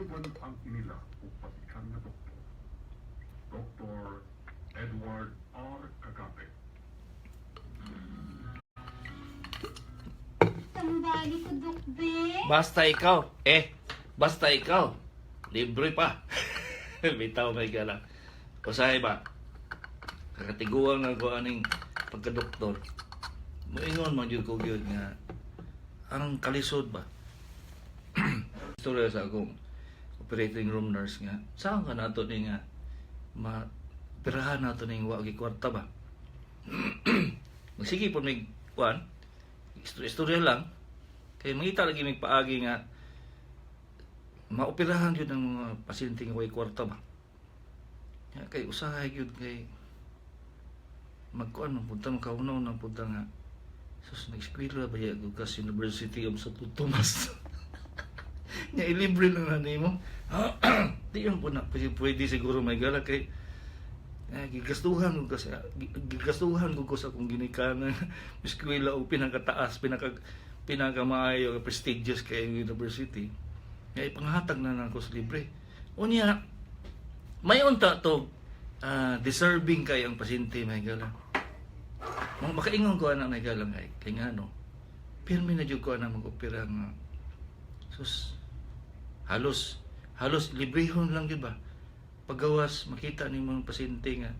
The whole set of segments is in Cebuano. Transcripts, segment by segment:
Uban ang inila ug pasikan nga doktor. Dr. Edward R. Cagape. Tambali ko, Dok Be. Basta ikaw. Eh, basta ikaw. Libre pa. Bitaw, may gala. Usahay ba? Kakatiguan nga ko aning pagkadoktor. Moingon man jud ko gyud nga ang kalisod ba. Istorya sa akong operating room nurse nga saan ka nato ni nga ma pirahan nato ning wa gi kwarta ba. Magsige po mig kuan. Istorya lang. Kay mangita lagi mig paagi nga maoperahan gyud ang mga pasyente nga way kwarta ba. Ya, kay usahay gyud kay magkuan man punta, makaunaw na punta nga sus, nag-eskwela ba ya ka sa University of Santo Tomas. Nya ilibre lang na nimo. Di yan po na pwede, pwede siguro, may gala, kay eh, gigastuhan ko sa akong ginikanan eskwela o pinakataas, pinakamaayo, prestigious kay university nga ipanghatag na nako sa libre. Unya may unta to, deserving kay ang pasyente, may gala. Mga makaingon ko ana, may gala, kay kay ngano pirmi na jud ko ana mag-opera nga sus, halos halos librehon lang gyud ba. Pagawas makita ni mga pasyente nga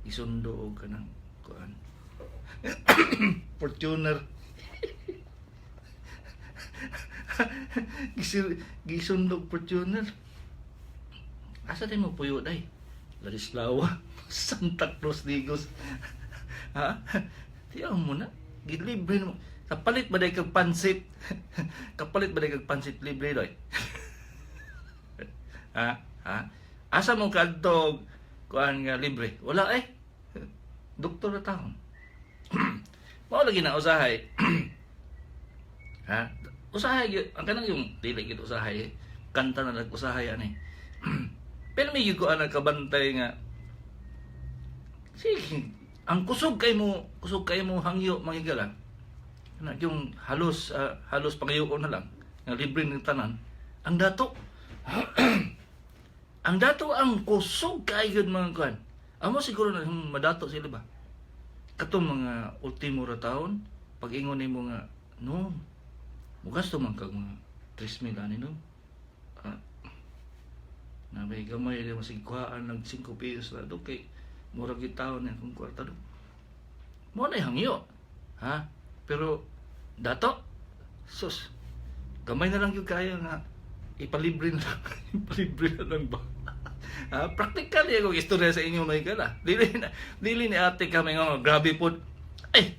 isundo og kanang kuan, Fortuner. Gisundo og Fortuner, asa din mo puyo day? Ladislawa, Santa Cruz Digos, ha? Tiyaw mo na gilibre mo. Kapalit ba day kag pansit? Kapalit ba day kag pansit, libre doy? Ha, ha, asa mo kadto kuan nga libre? Wala eh. Doktor na taon mao lagi na usahay. Ha, usahay gyud ang kanang yung dili gyud usahay eh. Kanta na nag usahay ani. Pero may gyud ko ana kabantay nga sige, ang kusog kay mo hangyo, mga higala na yung halos halos pangayuon na lang nga libre ng tanan. Ang dato, ang dato, ang kusog kay gyud mga kuan. Amo siguro na madato sila ba, katong mga ultimo ra taon, pag ingon nimo nga no, mugasto man kag mga 3,000 ani, no, na may gamay di masig kuhaan ng 5 pesos na do kay murag gyud taon na akong kwarta do mo na hangyo, ha. Pero dato, sus, gamay na lang gyud kayo nga ipalibre na lang, ipalibre na lang ba. Ha, practical yung istorya sa inyo, may gala. Dili na dili ni ate kami nga grabe pod ay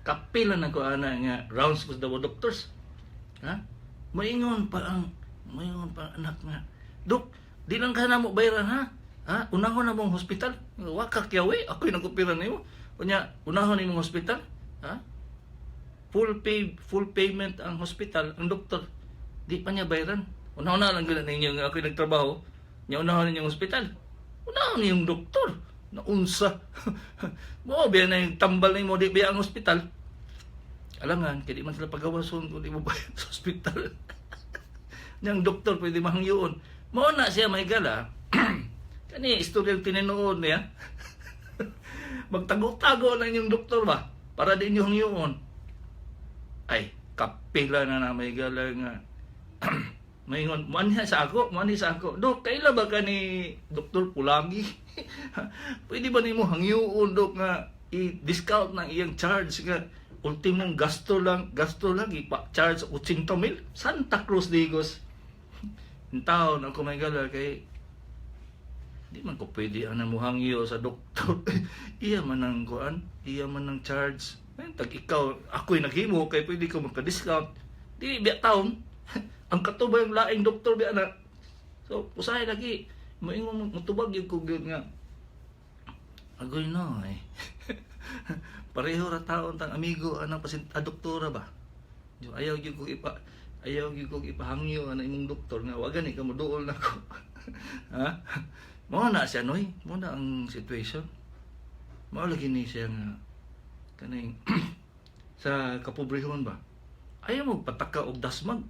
kapila na ko ana nga rounds ko sa Davao Doctors. Ha, maingon pa ang anak nga, "Dok, di lang ka na mo bayaran, ha. Ha, unahon na mong hospital." Wa ka kiyawi, ako'y nag-opera nimo. Unya unahon nimong hospital, ha. Full pay, full payment ang hospital. Ang doktor di pa niya bayaran. Unahon na lang gyud ninyo nga ako'y nagtrabaho. Nya unahon ninyong hospital, unahon niyong doktor naunsa mo biya na yung tambal nimo, di biya ang hospital. Alangan kay di man sila pagawason kung di mo bayad sa hospital. Niyang doktor pwede mahangyoon. Mao na siya, may gala. Kani istorya tinuod niya. Magtago-tago na inyong doktor ba para di inyo hangyoon. Ay, kapila na na, may gala, nga maingon muanhi sa ako, muanhi sa ako, "Dok, kaila ba ka ni Doktor Pulangi? Pwede ba nimo hangyoon, Dok, nga i-discount ng iyang charge nga ultimong gasto lang, gasto lang ipa-charge 80 mil, Santa Cruz Digos?" Ang taon ako, may gala, kay di man ko pwede ang namuhangyo sa doktor. Iya man ang kuan, iya man ang charge. Ay, tag ikaw, ako'y naghimo kay pwede ko magka-discount. Di biya taon. Ang katubay ang laing doktor biya na. So, usahay lagi. Moingon, mutubag yung ko gyud nga. Agoy no eh. Pareho ra taon tang amigo anang pasin ah, doktora ba. Yung ayaw gyud kog ipahangyo ana imong doktor nga wa gani ka moduol nako. Ha? Mao na siya noy, mao na ang situation. Mao lagi ni siya nga kaning sa kapobrehon ba. Ayaw mo pataka og dasmag.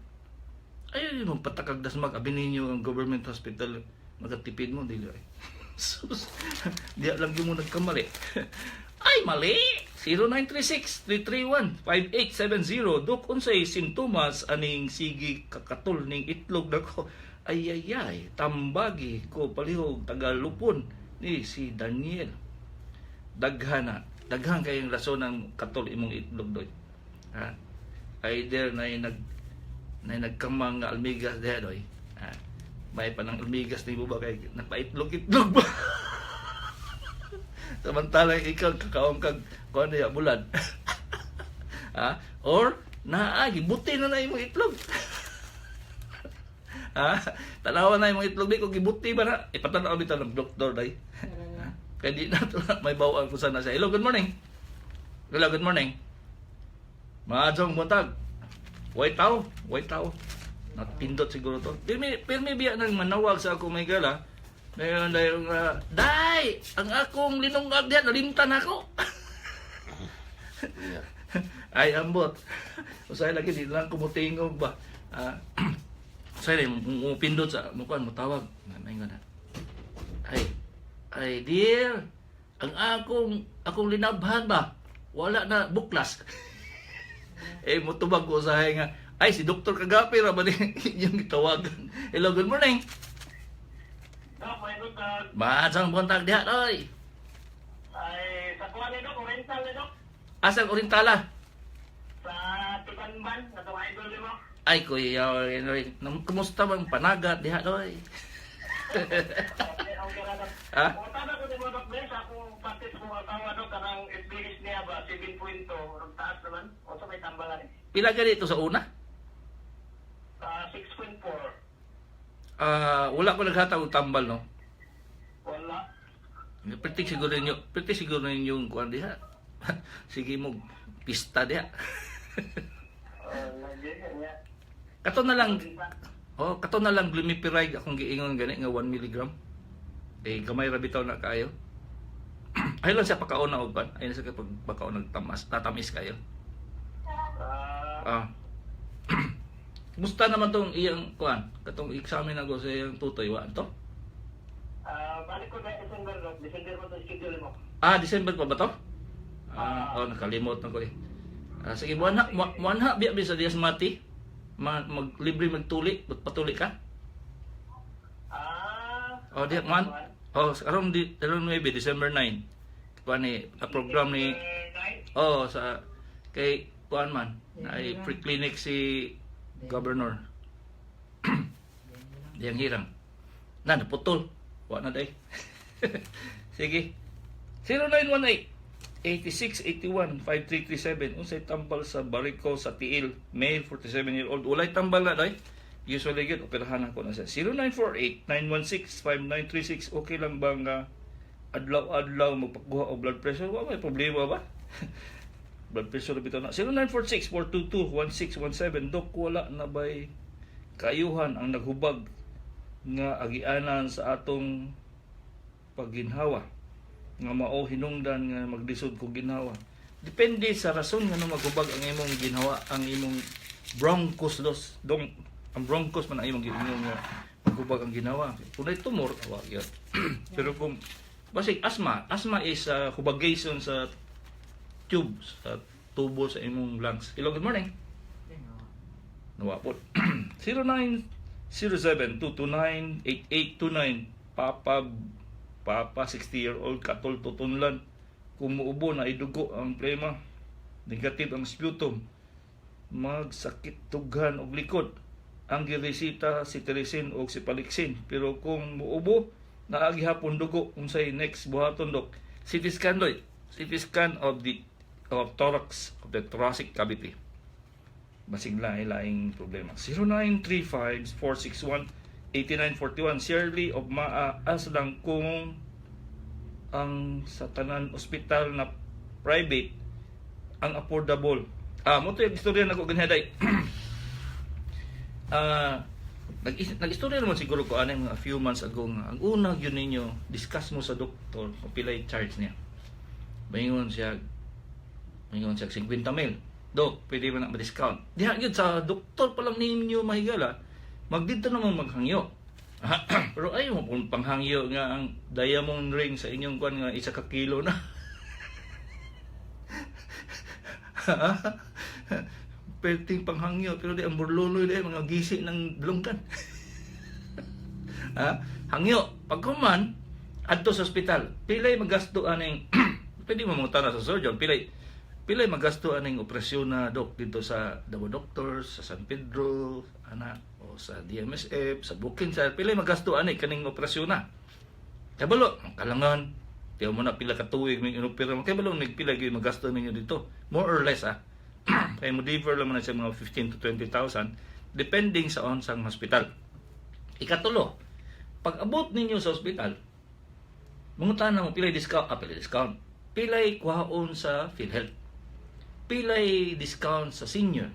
Ayaw yun magpatakag dasmag, abi ninyo ang government hospital, magatipid mo, dili ay. Sus, di lang yun mo nagkamali. Ay, mali! 0936-331-5870. Dok, unsay sintomas aning sige kakatol ning itlog nako? Ay, ay, ay, tambagi ko palihog tagalupon ni si Daniel. Daghan na. Daghan kayong rason ng katol imong itlog doy. Ha? Either na nag na nagkamang nga almigas diha doy. Ha? May panang almigas ni ba kay nagpaitlog-itlog ba? Samantala ikaw kakaon kag kuan diha bulad. Ha? Or naa gibuti na na imong itlog. Ha? Tanawa na imong itlog di ko gibuti ba na? Ipatanaw bitaw ng doktor day. Ha? Kaya di na to may bawaan ko sana siya. Hello, good morning. Hello, good morning. Maadjong buntag. Way tao, way tao. Napindot siguro to. Pirmi, pirmi biya nang manawag sa ako may gala. Ngayon dahil nga, "Day, ang akong linungag diyan, nalimtan ako." Ay, ambot. Usay lagi, di lang kumutingog ba. Ah, usay lang, mupindot sa mukuan, mutawag. Ngayon na. "Ay, ay, dear, ang akong linabhan ba? Wala na buklas." Eh, mutubag ko usahay nga, "Ay, si Dr. Kagapi ra ba ni inyong gitawagan?" Hello, good morning. Dok, may buntag. Maasang buntag diha, oy. Ay, sa kuha ni Dok, Oriental ni Dok. Asang Orientala? Sa Tibanban, na itong idol ni mo. Ay, kuya, Henry, kumusta bang panagat diha, oy? Okay, okay na, Dok. Ha? Punta na ko ni mo, Dok, Ben, sa akong practice kong asawa, Dok, kanang FBS niya ba, 7.2, ang taas naman. O sa may tambalan eh. Pila ka dito sa una? Ah, 6.4. Ah, wala ko naghatag og tambal, no? Wala. Pwede siguro ninyo yung kuan diha. Sige mo, pista diha. Oh, lagi niya. Kato na lang, oh, kato na lang glimepiride akong giingon gani nga 1 milligram. Eh, gamay ra bitaw na kaayo. Ay lang siya pakaon na og ban. Ay lang siya kapag pakaon nagtamas, tatamis kayo. Ah, Ah. Kumusta naman tong iyang kuan? Katong examine ako sa iyang tutoy wa to? Ah, balik ko na December, Dok. December mo itong schedule mo. Ah, December pa ba to? Ah, oh, nakalimot na ko eh. Ah, sige, buwan ha, biya bisa dias mati. Ma, maglibre magtuli, patuli ka. Ah, Oh, di man. Oh, aron di aron 9, December 9. Kuan ni a program ni December 9? oh sa kay kuan man ay free clinic si governor. Diyang hirang. Na naputol. Wa na day. Sige. 0918 8681 5337. Unsay tambal sa bariko sa tiil? Male, 47 year old. Walay tambal na day. Usually gyud operahan ako na siya. 0948 916 5936. Okay lang ba nga adlaw-adlaw magpakuha og blood pressure? Wa may problema ba? Blood pressure bitaw na. 0946 422 1617. Dok, wala na bay kaayuhan ang naghubag nga agianan sa atong pagginhawa nga mao hinungdan nga maglisod kog ginhawa? Depende sa rason nga maghubag ang imong ginhawa, ang imong bronchus dos dong, ang bronchus man ang imong giingon nga maghubag ang ginhawa. Kung nay tumor, wa gyud. Pero kung basig asthma, asthma is hubagation sa tube, sa tubo sa imong lungs. Hello, good morning. Nawa po. 0907-229-8829. Papa, Papa, 60-year-old, katol tutunlan. Kumuubo na idugo ang plema. Negative ang sputum. Magsakit tughan og likod. Ang giresita si Teresin og si Paliksin. Pero kung muubo, naagi hapon dugo. Unsay next buhaton, dok? CT scan doy. CT scan of thorax, of the thoracic cavity. Basig laing problema. 0935-461-8941. Shirley of Maa, as lang kung ang sa tanan ospital na private ang affordable. Ah, mo to yung istorya nako ganhaday. Ah, nag-istorya naman siguro ko ano mga few months ago nga ang una gyud ninyo discuss mo sa doktor kung pilay charge niya. Maingon siya 50 mil. "Dok, pwede ba na ma-discount?" Diha gyud sa doktor pa lang ninyo mahigala. Magdito naman maghangyo. Pero ayaw mo kung panghangyo nga ang diamond ring sa inyong kwan nga 1 ka kilo na. Perting panghangyo pero di ang burluloy di mga gisi ng lungkan. Ha? Hangyo, pagkuman adto sa ospital, pilay magasto aning pwede mo mangutana sa surgeon, pilay magasto aning operasyon na, dok, dito sa Davao Doctors, sa San Pedro, ana, o sa DMSF, sa Bukid, sa pilay magasto ani kaning operasyon na. Kabalo, ang kalangan, tiyaw mo na pila ka tuig may inopera mo. Kabalo, nagpila gyud magasto ninyo dito. More or less ah. Kay mo differ lang man na sa mga 15 to 20,000 depending sa unsang hospital. Ikatulo, pag abot ninyo sa ospital, mangutana mo pilay discount, ah, pilay discount. Pilay kuhaon sa PhilHealth. Pilay discount sa senior.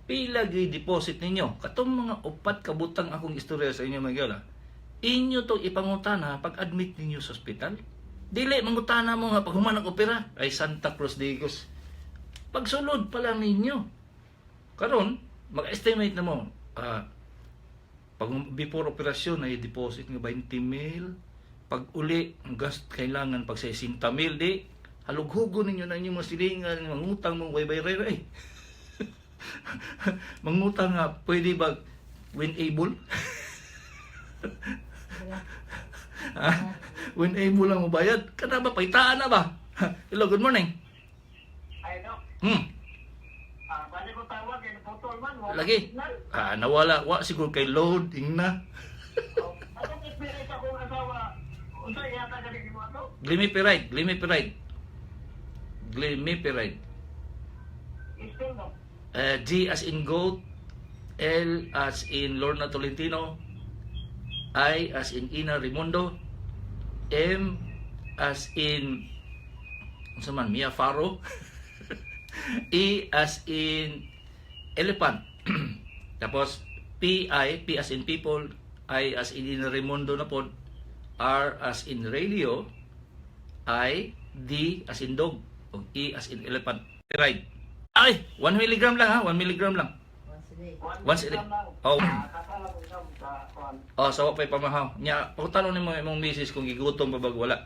Pila gyud deposit ninyo. Katong mga upat ka butang akong istorya sa inyo, mga ah. Inyo tong ipangutana pag admit ninyo sa ospital. Dili mangutana mo nga pag human ang opera ay Santa Cruz Digos. Pagsulod pa lang ninyo. Karon, mag-estimate na mo. Pag before operasyon ay deposit nga 20 mil. Pag uli, ang gas kailangan pag 60 mil di halughugo ninyo na inyong mga silingan, mangutang mong way bay ray. Mangutang nga pwede ba when able? Ha? When able lang mobayad, kada ba paitaan na ba? Hello, good morning. Ay, Dok. Bali ko tawag, eh, putol man. Wala Lagi. signal. Ah, nawala wa siguro kay load ingna. Oh, akong experience akong asawa, unsa yata galing mo ato? Glimepiride, glimepiride. Glimepiride. Still no. G as in goat, L as in Lorna Tolentino, I as in Ina Rimondo, M as in unsa man Mia Faro, E as in elephant. Tapos P I P as in people, I as in Ina Rimondo na pod, R as in radio, I D as in dog, ug E as in elephant. Right. Ay, 1 milligram lang ha, 1 milligram lang. Once a day. Once a day. Milligram lang. Oh. Ah, kasala ko ikaw sa kuan. Oh, sa wa pa'y pamahaw. Nya, pagtanong nimo imong misis kung gigutom pa bag wala.